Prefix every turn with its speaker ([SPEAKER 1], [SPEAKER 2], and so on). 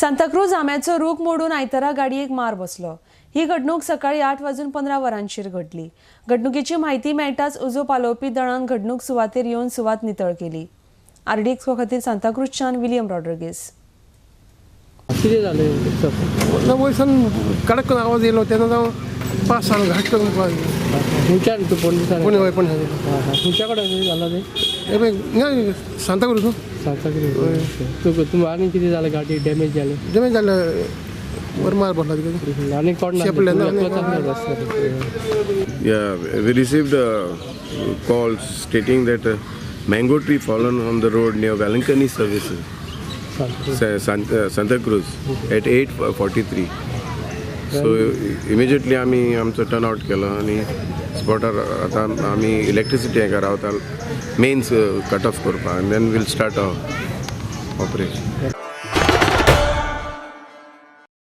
[SPEAKER 1] सांताक्रूज आंब्याचो रूख मोडून आयतारा गाडयेक मार बसलो. ही घडणूक सकाळी 8 वाजून 15 वरांचेर घडली. घडणुकेची म्हायती मेळटाच उजो पालोवपी दळान घडणूक सुवातेर येवन सुवात नितळ केली. आरडीएक्स खातीर सांताक्रूजच्यान विलियम रॉड्रिगीस.
[SPEAKER 2] कितें जालें?
[SPEAKER 3] ना, वयसान कडक करून आवाज येयलो तेन्ना हांव पास जालो घाट करून.
[SPEAKER 2] खंयच्यान तूं? पणजे?
[SPEAKER 3] पुणे, हय, पणजे.
[SPEAKER 2] हां हां खंयच्या कडेन जालां तें?
[SPEAKER 3] हे पळय हिंगा सांताक्रूज न्हू.
[SPEAKER 2] सांताक्रूज. तुका तुमी आनी कितें जालें? गाडी डॅमेज जाली?
[SPEAKER 3] डॅमेज जालें, वर मार बसला तिका.
[SPEAKER 2] आनी कोण ना?
[SPEAKER 3] शेपले ना.
[SPEAKER 2] एकलोच आसलो रस्त्यार?
[SPEAKER 4] Yeah, we received a call stating that a mango tree fallen on the road near Velankani services, Santa Cruz, at 8:43. So immediately आमी आमचो टर्न आउट केलो आनी स्पॉटार आतां आमी इलेक्ट्रिसिटी हांगा रावता, मेन्स कट ऑफ करपाक, आनी then we'll start our operation.